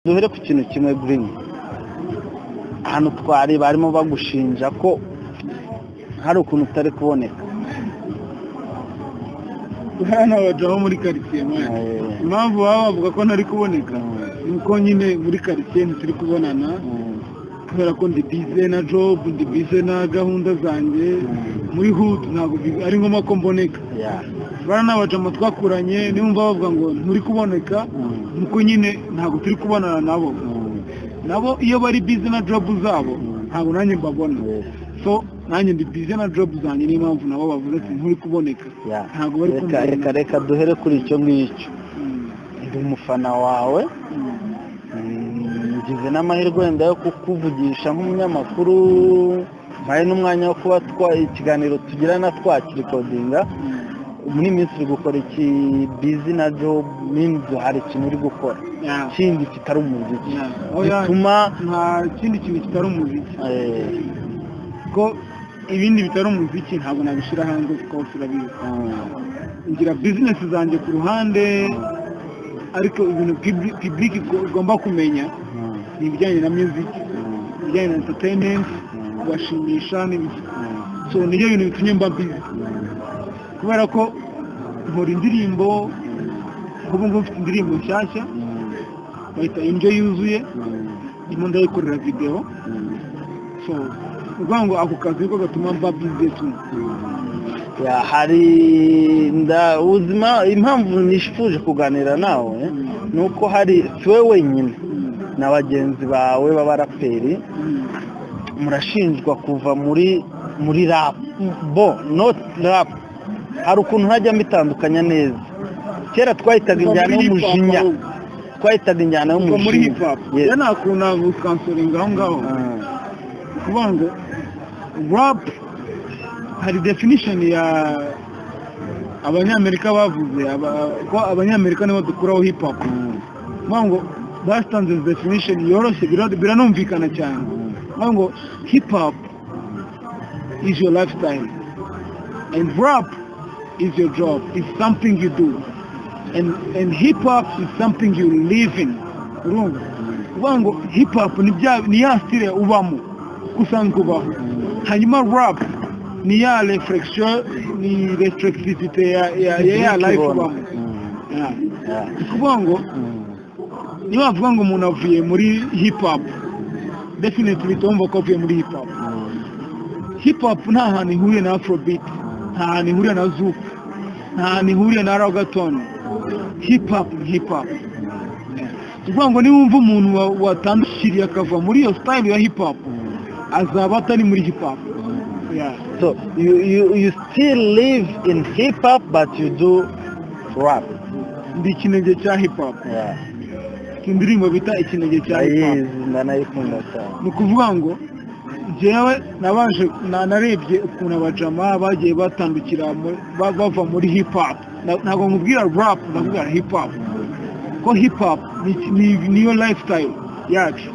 Duhere ku kintu kimwe, Green. Hano twari barimo bagushinja ko hari ukuntu utari kuboneka. Hano abajaho muri karitsiye, man. Impamvu baba bavuga ko ntari kuboneka ni uko nyine muri karitsiye ntituri kubonana kubera ko ndi busy na job, ndi busy na gahunda zanjye muri hood. Ntabwo ari ngombwa ko mboneka. Bariya ni abajama twakuranye. Niba bavuga ngo nturi kuboneka, nuko nyine ntabwo turi kubonana nabo. Nabo iyo bari busy na job zabo, ntabwo nanjye mbabona. So nanjye ndi busy na job zanjye, niyo mpamvu nabo bavuze ati nturi kuboneka. Ntabwo bari Reka kumva. reka duhere kuri icyo ngicyo. Ndi umufana wawe. Ngize n'amahirwe wenda yo kukuvugisha nk'umunyamakuru, mpaye n'umwanya wo kuba twa ikiganiro tugirana twakirecordinga. Muri iyi minsi uri gukora iki? Busy na job n'inzu, hari ikintu uri gukora kindi kitari umuziki Oya, gituma nta kindi kintu kitari umuziki, ko ibindi bitari umuziki ntabwo nabishyira hanze, kuko urabizi, ngira business zanjye ku ruhande, ariko ibintu public igomba kumenya ni ibijyanye na music, ibijyanye na entertainment, kubashimisha n'ibiki. So nibyo bintu bitumye mba busy, kubera ko nkora indirimbo. Nk'ubu ngubu mfite indirimbo nshyashya bayita Indyo Yuzuye, ndimo ndayikorera video. So ni ukuvuga ngo ako kazi niko gatuma mba busy tu. Yeah, hari nda ubuzima. Impamvu nifuje kuganira nawe ni uko hari, si wowe wenyine, na bagenzi bawe b'abaraperi murashinjwa kuva muri rap, bo not rap. Hari ukuntu hajya mbitandukanya neza. Kera twahitaga Kuva injyana muri hip hop y'umujinya, ahubwo. Twahitaga injyana Kuva muri y'umujinya. hip hop. Yes. Ya, nta kuntu nagukansoringa aho ngaho. Ni ukuvuga ngo rap, hari definition ya Abanyamerika bavuze, ko Abanyamerika nibo dukuraho hip hop. Kuvuga ngo batanze definition yoroshye, biranumvikana cyane. Kuvuga ngo hip hop is your lifestyle and rap is your job, is something you do, and hip hop is something you live in. Urumva, kuvuga ngo hip hop ni ya style ubamo uko usanzwe ubaho, hanyuma rap ni ya reflection, ni reflexivité ya life Ibona. ubamo. Yeah. Ni ukuvuga ngo niba bavuga ngo umuntu avuye muri hip hop, definitely tumva ko avuye muri hip hop. Hip hop nta hantu ihuriye na afrobeat, nta hantu ihuriye na zouk, nta hantu ihuriye na reggaeton. Hip hop ni hip hop. Ni ukuvuga ngo niba wumva umuntu watandukiriye akava muri iyo style ya hip hop, azaba atari muri hip hop. Yeah. So you still live in hip hop, but you do rap. Ndi ikinege cya hip hop. Indirimbo bita Ikinege cya Hip Hop. Ndayizi, ndanayikunda cyane. Ni ukuvuga ngo njyewe nabanje narebye ukuntu abajama bagiye batandukira bava muri hip hop. Ntabwo nkubwira rap, ndakubwira hip hop, ko hip hop niyo lifestyle yacu,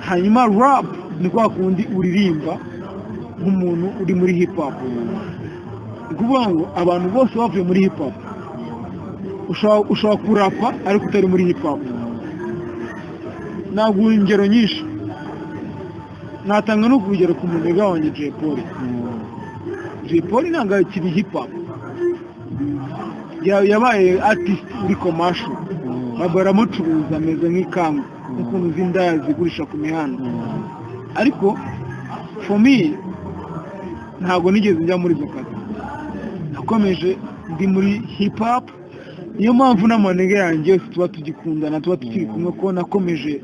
hanyuma rap ni kwa kundi uririmba nk'umuntu uri muri hip hop. Ni ukuvuga ngo abantu bose bavuye muri hip hop, ushobora kurapa ariko utari muri hip hop. Naguha ingero nyinshi, natanga no urugero ku munega wanjye Jay Polly. Jay Polly ntabwo akiri hip hop, yabaye artist uri commercial, baramucuruza, ameze nk'ikangu, nk'ukuntu z'indaya zigurisha ku mihanda. Ariko for me, ntabwo nigeze njya muri izo kazi, nakomeje ndi muri hip hop. Niyo mpamvu n'amanege yanjye yose tuba tugikundana, tuba tukiri kumwe, ko nakomeje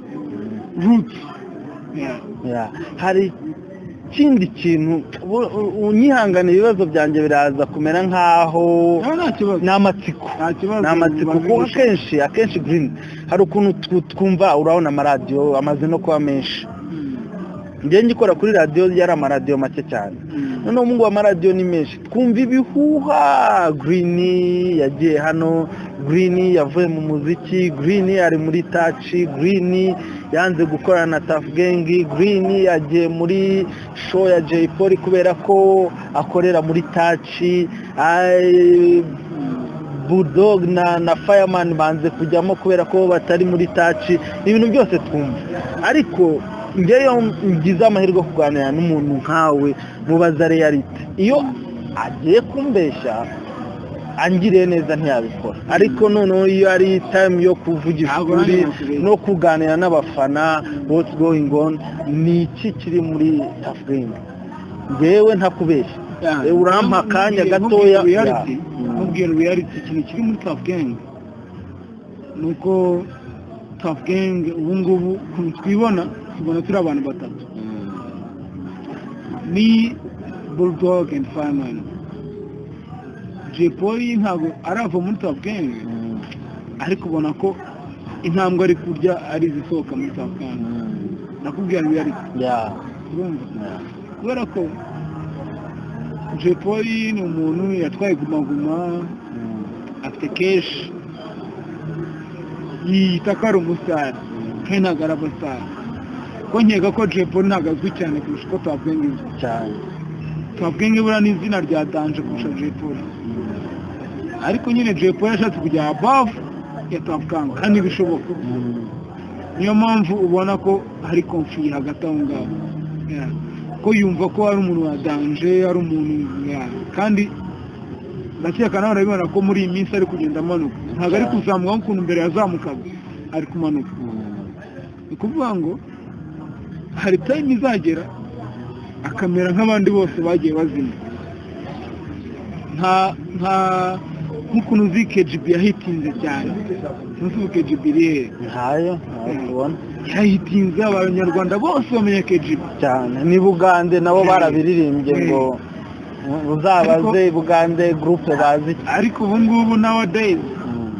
roots. Yeah. Yeah. Hari ikindi kintu, unyihangane, ibibazo byanjye biraza kumera nk'aho Nta kibazo. Ni amatsiko. Nta kibazo. Ni amatsiko kuko akenshi, Green, hari ukuntu twumva, urabona amaradiyo amaze no kuba menshi. Njye ngikora kuri radiyo yari amaradiyo make cyane, noneho ubu ngubu amaradiyo ni menshi. Twumva ibihuha: Green yagiye hano, Green yavuye mu muziki, Green ari muri Touch, Green yanze gukorana na Tuff Gang, Green yagiye muri show ya Jay Polly kubera ko akorera muri Touch. Bulldog na Fireman banze kujyamo kubera ko batari muri touch. Ibintu byose twumva, ariko ngewe ngize amahirwe yo kuganira n'umuntu nkawe, mubaza reality. Iyo agiye kumbeshya, angiriye neza ntiyabikora, ariko noneho iyo ari time yo kuvugisha Ntabwo ukuri nanjye nakubeshya. no kuganira n'abafana, what's going on, ni iki kiri muri Tuff Gang? Ngewe ntakubeshya. Urampa akanya gatoya. Reality. Yeah. Nkubwira reality, ikintu kiri muri Tuff Gang ni uko Tuff Gang ubu ngubu ukuntu twibona, tubona turi abantu batatu, ni Bulldog and Fireman. Jay Polly ntabwo arava muri Tuff Gang, ariko ubona ko intambwe ari kurya ari izisohoka muri Tuff Gang. Nakubwira reality. Urumva? Yeah. Kubera ko Jay Polly ni umuntu yatwaye Guma Guma, afite cash, yiyita ko ari umusitari kandi ntabwo ari abasitari, ko nkeka ko Jay Polly ntabwo azwi cyane kurusha uko Tuff Gang izwi. Cyane. Tuff Gang buriya ni izina rya danger kurusha Jay Polly, ariko nyine Jay Polly yashatse kujya above ya Tuff Gang kandi bishoboka. Niyo mpamvu ubona ko hari conflit hagati aho ngaho. Yeah. Ko yumva ko ari umuntu wa danger, ari umuntu, yeah. Kandi ndakeka nawe urabibona ko muri iyi minsi ari kugenda amanuka, ntabwo ari kuzamuka nk'ukuntu mbere yazamukaga, ari kumanuka. Ni ukuvuga ngo hari time izagera akamera nk'abandi bose bagiye bazima, nka nk'ukuntu uzi KGB yahitinze cyane. Sinzi ubu KGB iri hehe? Ntayo tubona. Yahitinze, Abanyarwanda bose bamenya KGB. Cyane, ni Bugande nabo barabiririmbye ngo uzabaze Bugande groupe bazi. Ariko ubu ngubu nowadays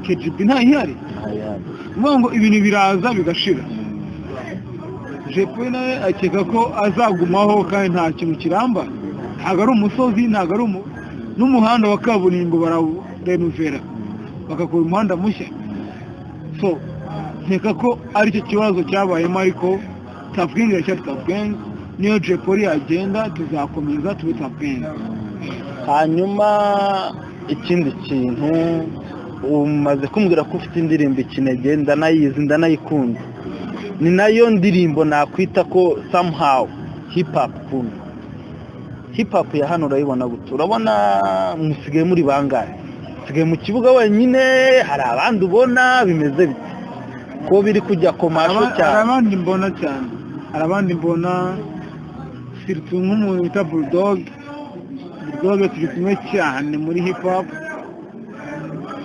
KGB ntayihari. Ntayihari. Ni ukuvuga ngo ibintu biraza bigashira. Jay Polly nawe akeka ko azagumaho kandi nta kintu kiramba, ntabwo ari umusozi, ntabwo ari n'umuhanda wa kaburimbo, barawurenuvera bagakora umuhanda mushya. So nkeka ko aricyo kibazo cyabayemo, ariko Tuff Gang iracyari Tuff Gang. Niyo Jay Polly yagenda, tuzakomeza tube Tuff Gang. Hanyuma ikindi kintu, umaze kumbwira ko ufite indirimbo Ikinege, ndanayizi, ndanayikunda, ni nayo ndirimbo nakwita ko somehow hip hop ukunda. Hip hop ya hano urayibona gute? Urabona musigaye muri bangahe? Usigaye mu kibuga wenyine? Hari abandi ubona? Bimeze bite ko biri kujya komasho Hari cyane? abandi mbona cyane, hari abandi mbona, surtout nk'umuntu bita Bulldog. Bulldog turi kumwe cyane muri hip hop,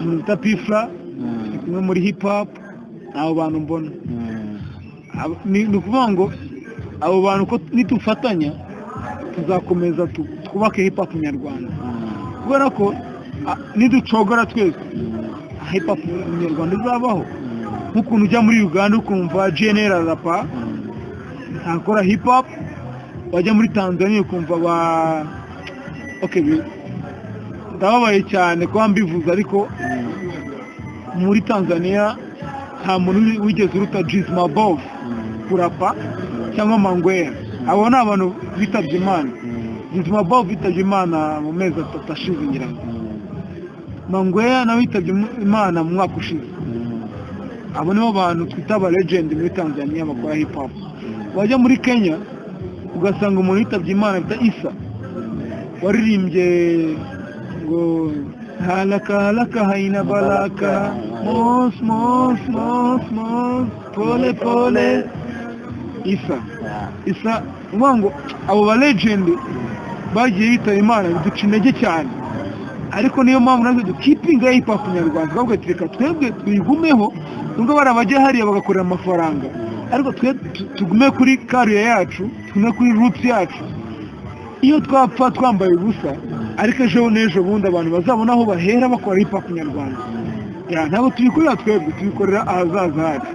umuntu bita Pifla turi kumwe muri hip hop. Abo bantu mbona, ni ukuvuga ngo abo bantu ko nitufatanya tuzakomeza twubake hip hop nyarwanda, kubera ko niducogora twese hip hop nyarwanda izabaho, nk'ukuntu ujya muri Uganda ukumva GNL arapa, ntakora hip hop, wajya muri Tanzania ukumva ba, okay, ndababaye cyane kuba mbivuze, ariko muri Tanzania nta muntu wigeze uruta Jizmabov kurapa cyangwa Mangwea. Abo ni abantu bitabye Imana. Jizmabov yitabye Imana mu mezi 3 ashize ngira ngo, Mangwea nawe yitabye Imana mu mwaka ushize. Abo nibo bantu twita aba legend muri Tanzania bakora hip hop. Wajya muri Kenya ugasanga umuntu yitabye Imana bita Isa, waririmbye ngo "Haraka haraka haina baraka, mos mos mos mos, pole pole", Isa Isa. Uvuga ngo abo ba legend bagiye bitaba Imana, biduca intege cyane, ariko niyo mpamvu natwe dukipinga hip hop nyarwanda, tukavuga ati reka twebwe tuyigumeho, nubwo bari abajya hariya bagakorera amafaranga, ariko twe tugume kuri career yacu, tugume kuri roots yacu. Iyo twapfa twambaye ubusa, ariko ejo n'ejo bundi abantu bazabona aho bahera bakora hip hop nyarwanda. Ya, ntabwo tubikorera twebwe, tubikorera ahazaza hacu.